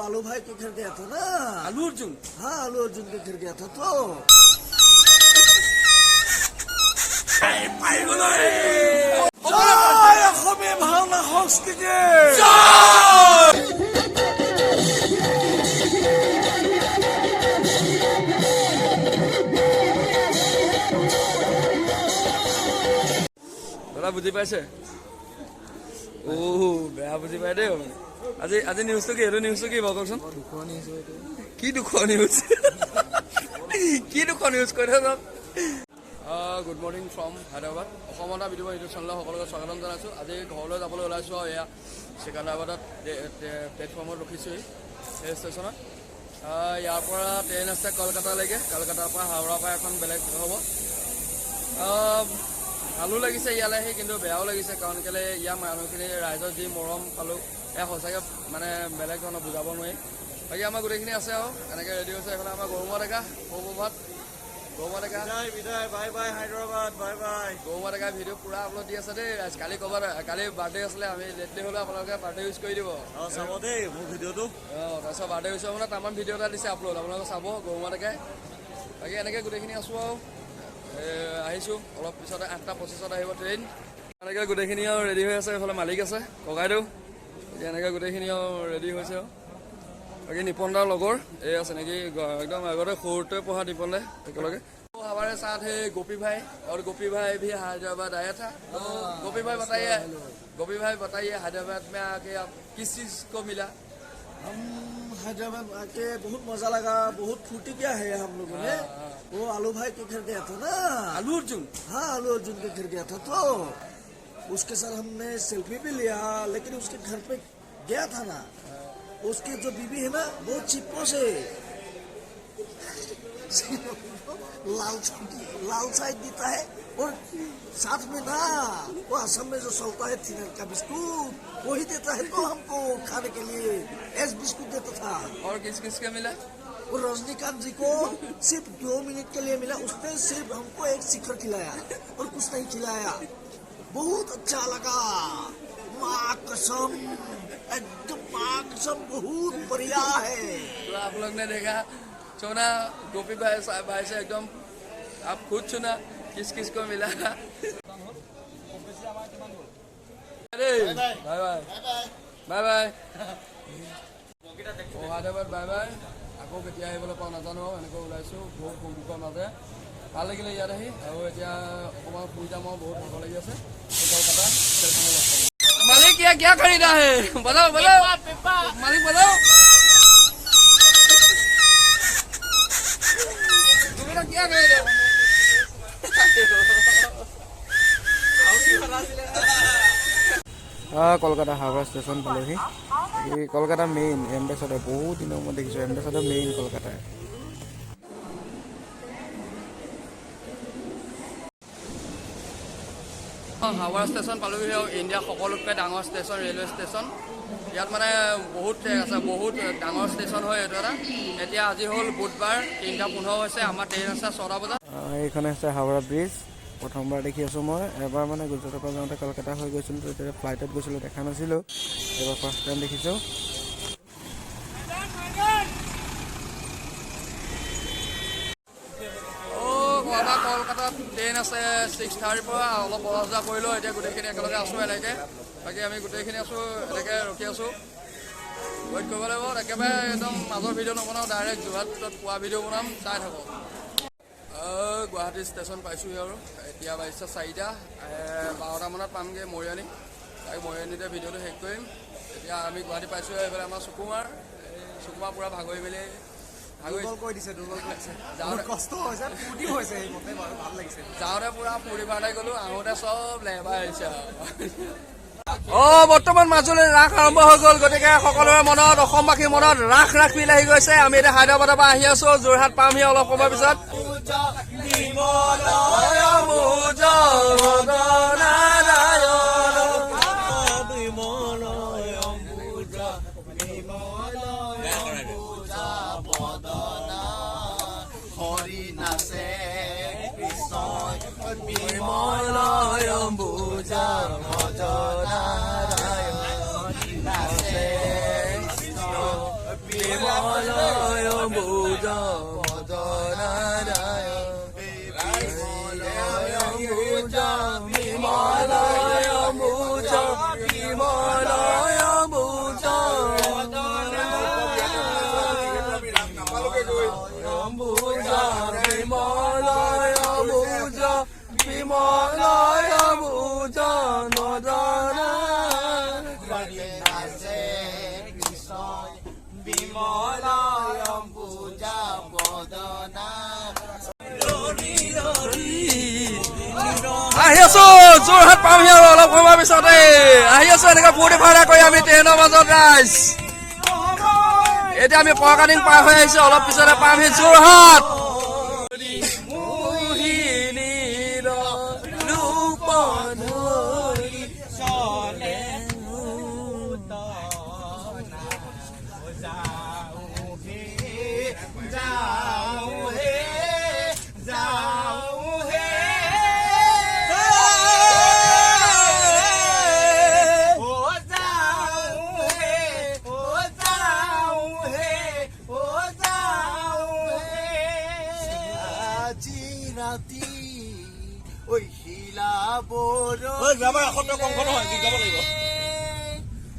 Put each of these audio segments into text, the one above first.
आलू भाई के घर गया था ना। आलू अर्जुन? हाँ, आलू अर्जुन के घर गया था तो। জয় অসমীয়া ভাওনা সংস্কৃতি। দাদা, বুজি পাইছে? অ' বেয়া বুজি পাই দেই। মানে আজি নিউজটো কি? এইটো নিউজটো কি বাৰু কওকচোন। কি দুখৰ নিউজ? কি দুখৰ নিউজ কৈ থৈ যাওক। Good morning from Hyderabad. অসমত ভিডিঅ' ইউটিউব চেনেলৰ সকলোকে স্বাগতম জনাইছোঁ। আজি ঘৰলৈ যাবলৈ ওলাইছোঁ আৰু এয়া চিকান্দ্ৰাবাদত প্লেটফৰ্মত ৰখিছোঁহি, ৰেল ষ্টেচনত। ইয়াৰ পৰা ট্ৰেইন আছে কলকাতালৈকে। কলকাতাৰ পৰা হাওৰাৰ পৰা এখন বেলেগ হ'ব। ভালো লাগিছে ইয়ালৈ আহি, কিন্তু বেয়াও লাগিছে। কাৰণ কেলৈ ইয়াৰ মানুহখিনি, ৰাইজৰ যি মৰম পালোঁ, এয়া সঁচাকৈ মানে বেলেগ ধৰণৰ, বুজাব নোৱাৰি। বাকী আমাৰ গোটেইখিনি আছে আৰু এনেকৈ ৰেডি হৈছে। এইফালে আমাৰ গৰুমা ডেকা, সৌপ্ৰভাত গৰুমা ডেকা। বিদায়, বিদায়, bye bye Hyderabad, bye bye. গৰুমা ডেকাই ভিডিঅ' পূৰা আপলোড দি আছে দেই ৰাইজ। কালি ক'ৰবাত, কালি বাৰ্থডে আছিলে, আমি লেটলি হ'লেও আপোনালোকে বাৰ্থডে উইচ কৰি দিব। অ, চাব দেই মোৰ ভিডিঅ'টো। অঁ, তাৰপিছত বাৰ্থডে উইচৰ মানে তামাম ভিডিঅ' এটা দিছে আপলোড, আপোনালোকে চাব গৰুমা ডেকাই। বাকী এনেকৈ গোটেইখিনি আছোঁ আৰু আহিছোঁ। অলপ পিছতে 8টা 25ত আহিব ট্ৰেইন। এনেকৈ গোটেইখিনি আৰু ৰেডি হৈ আছে। এইফালে মালিক আছে, ককাইদেউ। এতিয়া এনেকৈ গোটেইখিনি আৰু ৰেডি হৈছে। আৰু বাকী নিপন দাৰ লগৰ এই আছে নেকি, একদম আগতে সৰুতে পঢ়া নিপন দাই একেলগে। तो हमारे साथ है गोपी भाई और गोपी भाई भी हैदराबाद आया था। तो गोपी भाई बताइए, गोपी भाई बताइए, हैदराबाद में आके आप किस चीज को मिला? हम हैदराबाद आके बहुत मजा लगा, बहुत फुर्ती किया है हम लोगों ने। वो आलू भाई के घर गया था ना। आलू अर्जुन? हाँ, आलू अर्जुन के घर गया था तो उसके साथ हमने सेल्फी भी लिया, लेकिन उसके घर पे गया था ना, उसकी जो बीबी है ना, वो चिप्पो से लाल लाल चाय देता है और साथ में ना वो असम में जो चलता है थिनर का बिस्कुट, वही देता है। तो हमको खाने के लिए एस बिस्कुट देता था। और किस किस के मिला? वो रजनीकांत जी को सिर्फ 2 मिनट के लिए मिला। उसने सिर्फ हमको एक शिखर खिलाया और कुछ नहीं खिलाया। बहुत अच्छा लगा, माँ कसम, एकदम माँ कसम, बहुत बढ़िया है। तो आप लोग ने देखा, सुना गोपी भाई साहब भाई से एकदम आप खुद सुना किस किस को मिला। अरे bye bye, bye bye Hyderabad, bye bye. আকৌ কেতিয়া আহিবলৈ পাওঁ নাজানো। আৰু এনেকৈ ওলাইছোঁ বহুত সুখ দুখৰ মাজে। ভাল লাগিলে ইয়াত আহি। আৰু এতিয়া অকণমান শুই যাম আৰু বহুত ভাগৰ লাগি আছে। কলকাতা ষ্টেচনত লগ পাম। मालिक, क्या क्या खरीदा है? बताओ, बताओ मालिक, बताओ। तुमने क्या खरीदा? কলকাতা হাওৰা ষ্টেচন পালোহি। এই কলকাতা মেইন এম্বেচাডৰ, বহুত দিনৰ মূৰত দেখিছোঁ এম্বেচাডৰ, মেইন কলকাতাৰ। হাওৰা ষ্টেচন পালোহি আৰু ইণ্ডিয়াৰ সকলোতকৈ ডাঙৰ ষ্টেচন, ৰেলৱে ষ্টেচন। ইয়াত মানে বহুত ট্ৰেক আছে, বহুত ডাঙৰ ষ্টেচন হয় এইটো এটা। এতিয়া আজি হ'ল বুধবাৰ, 3টা 15 হৈছে। আমাৰ ট্ৰেইন আছে 6টা বজাত। এইখনে হৈছে হাওৰা ব্ৰিজ। প্ৰথমবাৰ দেখি আছোঁ মই। এবাৰ মানে গুজৰাটৰ পৰা যাওঁতে কলকাতা হৈ গৈছিলোঁ, তেতিয়া ফ্লাইটত গৈছিলোঁ, দেখা নাছিলোঁ। এইবাৰ ফাৰ্ষ্ট টাইম দেখিছোঁ। অ' আমাৰ কলকাতাত ট্ৰেইন আছে 6:30ৰ পৰা। অলপ বজাৰ চজাৰ কৰিলোঁ। এতিয়া গোটেইখিনি একেলগে আছোঁ এনেকৈ। বাকী আমি গোটেইখিনি আছোঁ, এনেকৈ ৰখি আছোঁ, ৱেইট কৰিব লাগিব। একেবাৰে একদম মাজৰ ভিডিঅ' নবনাওঁ, ডাইৰেক্ট যোৰহাটত পোৱা ভিডিঅ' বনাম, চাই থাকক। গুৱাহাটী ষ্টেচন পাইছোঁহি আৰু এতিয়া বাজিছে 4টা। 12টামানত পামগৈ মৰিয়নি। তাক মৰিয়নিতে ভিডিঅ'টো শেষ কৰিম। এতিয়া আমি গুৱাহাটী পাইছোঁ। এইফালে আমাৰ সুকুমাৰ, এই সুকুমাৰ পূৰা ভাগৰি মেলি ভাগৰি দুৰ্বল কৰি দিছে, দুৰ্বল কৰি দিছে। যাওঁতে বহুত কষ্ট হৈছে, ফূৰ্তিও হৈছে, সেইমতে বাৰু ভাল লাগিছে। যাওঁতে পুৰা ফূৰ্তি ফাৰ্তাই গ'লো, আহোঁতে চব লেবাই আহিছে আৰু। অ, বৰ্তমান মাজুলীৰ ৰাস আৰম্ভ হৈ গ'ল। গতিকে সকলোৰে মনত, অসমবাসীৰ মনত ৰাস ৰাস ফিল আহি গৈছে। আমি এতিয়া হায়দৰাবাদৰ পৰা আহি আছো, যোৰহাট পামহি অলপ সময়ৰ পিছত। নাৰায়ণ। বিমল অম্বুজা, বিমল অম্বুজা বদনা, হৰি নাচে কৃষ্ণ, বিমল অম্বুজা ভজ নাৰায়ণ, নাচে কৃষ্ণ। বিমলয় অম্বুজ বিমলয় অম্বুজ অম্বুজ বিমলয় অম্বুজ বিমলয় অম্বুজ নদনা। বিমলয় অম্বুজ বদনা। আহি আছো, যোৰহাট পামহি আৰু অলপ সময়ৰ পিছতে। আহি আছো এনেকৈ ফূৰ্তি ফাৰ্তা কৰি আমি ট্ৰেইনৰ মাজত। ৰাইজ, এতিয়া আমি পৰকাদিং পাৰ হৈ আহিছো, অলপ পিছতে পামহি যোৰহাট। মোহিনীৰ ৰূপ ধৰি চলে যাওঁ হে, যাওঁ হে, যাওঁ হে, ও যাওঁ হে, ও যাওঁ হে, ও যাওঁ হে। আজি ৰাতি ঐ শিলা বৰ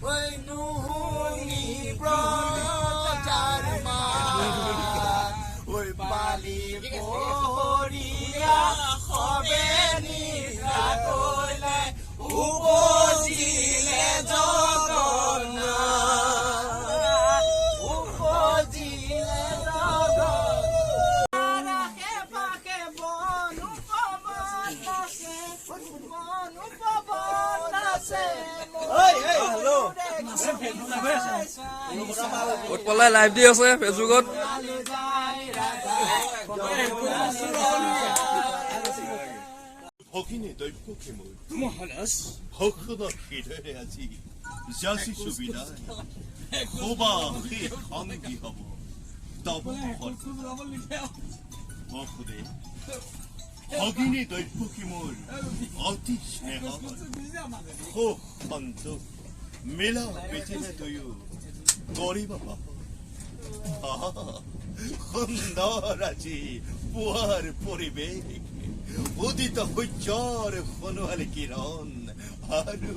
ঐ নুশুনি প্ৰজাৰ মাত, ঐ পালি পহৰীয়া সবে নিদ্ৰা কৰিলে, উপজিলে জগন্নাথ, উপজিলে জগন্নাথ। আশে পাশে বন উপবন আছে, বন উপবন আছে। উৎপলাই লাইভ দি আছে ফেচবুকত। ভগিনী দৈৱকী মোৰ ভক্ষণৰ হৃদয়েৰে আজি যাচিছো বিদায়। সুবাসী সংগী হ'ব তব বাসুদেৱ। ভগিনী দৈৱকী মোৰ অতি স্নেহৰ, সুখ সন্তোষ মিলা প্ৰীতিৰে দুয়ো কৰিব পাব। সুন্দৰ আজি পুৱাৰ পৰিৱেশ, উদিত সূৰ্যৰ সোণোৱালী কিৰণ আৰু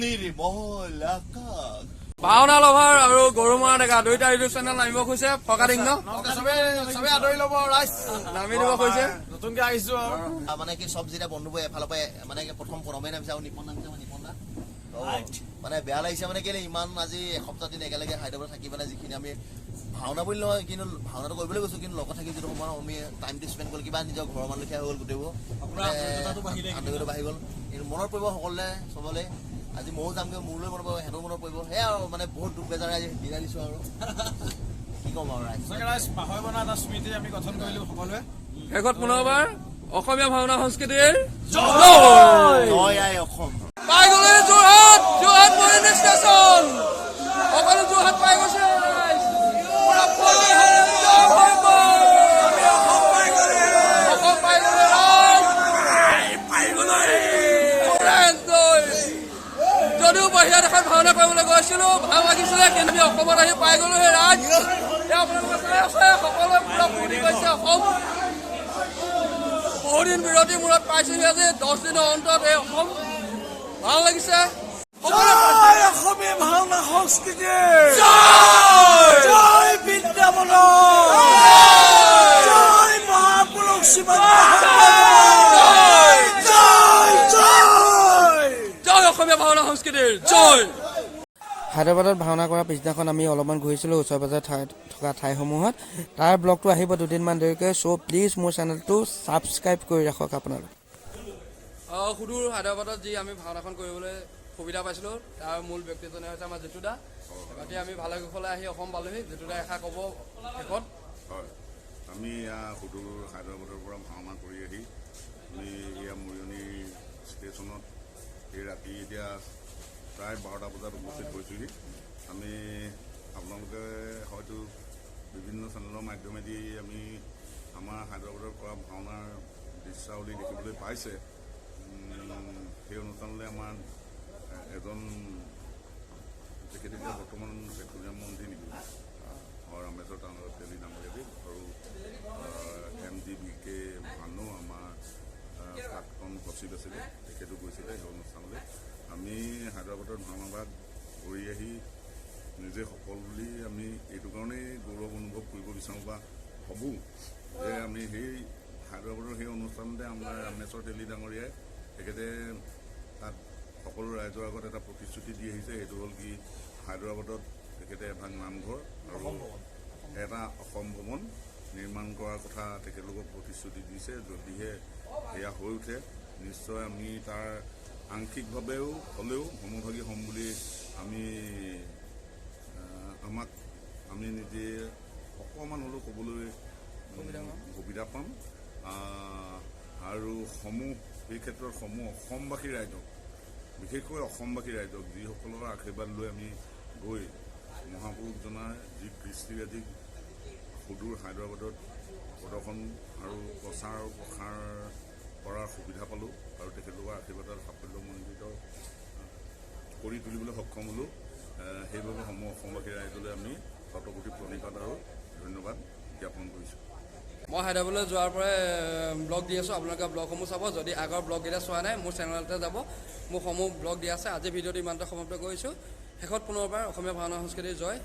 নিৰ্মল আকাশ। ভাওনা লভাৰ আৰু গৰুমৰা ডেকা দুইটা ইউটিউব চেনেল নামিব খুজিছে ফকাডিং ন। চবে আদৰি ল'ব ৰাইজ। নামি দিব খুজিছে। নতুনকে আহিছো আৰু। মানে কি, চব যেতিয়া বন্ধুবোৰ এফালৰ পৰা, মানে কি, প্ৰথম প্ৰণমে নামিছে আৰু নিপন নামিছে, আমাৰ নিপন দা। ত মানে বেয়া লাগিছে, মানে কেলে ইমান আজি এসপ্তাহ দিন একেলগে হায়দৰাবাদত থাকি পেলাই যিখিনি আমি ভাওনা বুলি নহয়, কিন্তু ভাওনাটো কৰিবলৈ গৈছো, কিন্তু লগত থাকি যিটো সময় আমি টাইমটো স্পেণ্ড কৰিলো, কিবা নিজৰ ঘৰৰ মানুহ লেখীয়া হৈ গ'ল গোটেইবোৰ, মানে আন্তৰিকতা বাঢ়ি গ'ল। কিন্তু মনত পৰিব সকলোৱে চবলে। আজি ময়ো যামগৈ, মোলৈ মনত পৰিব, সিহঁতৰো মনত পৰিব। সেয়া আৰু মানে বহুত দুখ বেজাৰে আজি বিদায় দিছো আৰু কি ক'ম আৰু ৰাইজ। সঁচাকে ৰাইজ, পাহৰিব নোৱাৰা এটা স্মৃতি আমি গঠন কৰিলো সকলোৱে। শেষত পুনৰবাৰ অসমীয়া ভাওনা সংস্কৃতিৰ জয়! জয় আই অসম। পাই গ'লো যোৰহাট, যোৰহাট মৰিয়নি ষ্টেচন। সকলো যোৰহাট পাই গৈছে ৰাইজ। পুৰা ফূৰ্তি হৈ জয় হৈ অসম পাই গ'লো ৰাইজ। পুৰা enjoy। যদিও বাহিৰা দেশত ভাওনা কৰিবলৈ গৈছিলো, ভাল লাগিছিলে, কিন্তু আমি অসমত আহি পাই গ'লো সেই ৰাইজ। এতিয়া আপোনালোকে চাই আছে, সকলোৱে পুৰা ফূৰ্তি কৰিছে। অসম বহুদিন বিৰতিৰ মূৰত পাইছোহি আজি 10 দিনৰ অন্তত এই অসম। ভাল লাগিছে সকলোৱে। জয় অসমীয়া ভাওনা সংস্কৃতি! জয়! জয় বৃন্দাবন! জয় মহাপুৰুষ শ্ৰীমন্ত! জয়! জয় জয়! জয় অসমীয়া ভাওনা সংস্কৃতিৰ জয়! হায়দৰাবাদত ভাওনা কৰাৰ পিছদিনাখন আমি অলপমান ঘূৰিছিলোঁ ওচৰে পাজৰে ঠাই থকা ঠাইসমূহত। তাৰ ব্লগটো আহিব দুদিনমান দেৰিকৈ। চ' প্লিজ মোৰ চেনেলটো ছাবস্ক্ৰাইব কৰি ৰাখক আপোনালোকে। সুদূৰ হায়দৰাবাদত যি আমি ভাওনাখন কৰিবলৈ সুবিধা পাইছিলোঁ, তাৰ মূল ব্যক্তিজনে হৈছে আমাৰ জিতুদা। বাকী আমি ভালে কুশলে আহি অসম পালোহি। জিতুদা, এষাৰ ক'ব শেষত। হয়, আমি এয়া সুদূৰ হায়দৰাবাদৰ পৰা ভাওনা কৰি আহি আমি এয়া মৰিয়নি ষ্টেচনত এই ৰাতি এতিয়া প্ৰায় 12টা বজাত উপস্থিত হৈছোঁহি। আমি আপোনালোকে হয়তো বিভিন্ন চেনেলৰ মাধ্যমেদি আমি আমাৰ হায়দৰাবাদৰ পৰা ভাওনাৰ দৃশ্যাৱলী দেখিবলৈ পাইছে। সেই অনুষ্ঠানলৈ আমাৰ এজন তেখেত এতিয়া বৰ্তমান পেট্ৰলিয়াম মন্ত্ৰী নেকি, হয়, ৰামেশ্বৰ তেলী ডাঙৰীয়াদেৱ আৰু এম জি বি কে ভানু আমাৰ প্ৰাক্তন সচিব আছিলে, তেখেতো গৈছিলে সেই অনুষ্ঠানলৈ। আমি হায়দৰাবাদত ভাওনাভাগ কৰি আহি নিজে সফল বুলি আমি এইটো কাৰণেই গৌৰৱ অনুভৱ কৰিব বিচাৰোঁ বা ভাবোঁ যে আমি সেই হায়দৰাবাদৰ সেই অনুষ্ঠানতে আমাৰ ৰামেশ্বৰ তেলী ডাঙৰীয়াই, তেখেতে তাত সকলো ৰাইজৰ আগত এটা প্ৰতিশ্ৰুতি দি আহিছে। সেইটো হ'ল কি, হায়দৰাবাদত তেখেতে এভাগ নামঘৰ আৰু এটা অসম ভৱন নিৰ্মাণ কৰাৰ কথা তেখেতলোকক প্ৰতিশ্ৰুতি দিছে। যদিহে সেয়া হৈ উঠে, নিশ্চয় আমি তাৰ আংশিকভাৱেও হ'লেও সমভাগী হ'ম বুলি আমি আমাক আমি নিজে অকণমান হ'লেও ক'বলৈ সুবিধা পাম। আৰু সমূহ এই ক্ষেত্ৰত সমূহ অসমবাসী ৰাইজক, বিশেষকৈ অসমবাসী ৰাইজক, যিসকলৰ আশীৰ্বাদ লৈ আমি গৈ মহাপুৰুষজনাৰ যি কৃষ্টিৰাজিক সুদূৰ হায়দৰাবাদত প্ৰদৰ্শন আৰু প্ৰচাৰ আৰু প্ৰসাৰ কৰাৰ সুবিধা পালোঁ আৰু তেখেতলোকৰ আশীৰ্বাদত সাফল্যমণ্ডিত কৰি তুলিবলৈ সক্ষম হ'লোঁ, সেইবাবে সমূহ অসমবাসী ৰাইজলৈ আমি শতকোটি প্ৰণিপাত আৰু ধন্যবাদ জ্ঞাপন কৰিছোঁ। মই হায়দৰাবাদলৈ যোৱাৰ পৰাই ব্লগ দি আছোঁ, আপোনালোকে ব্লগসমূহ চাব। যদি আগৰ ব্লগকেইটা চোৱা নাই, মোৰ চেনেলতে যাব, মোৰ সমূহ ব্লগ দিয়া আছে। আজি ভিডিঅ'টো ইমানতে সমাপ্ত কৰিছোঁ। শেষত পুনৰবাৰ অসমীয়া ভাওনা সংস্কৃতিৰ জয়।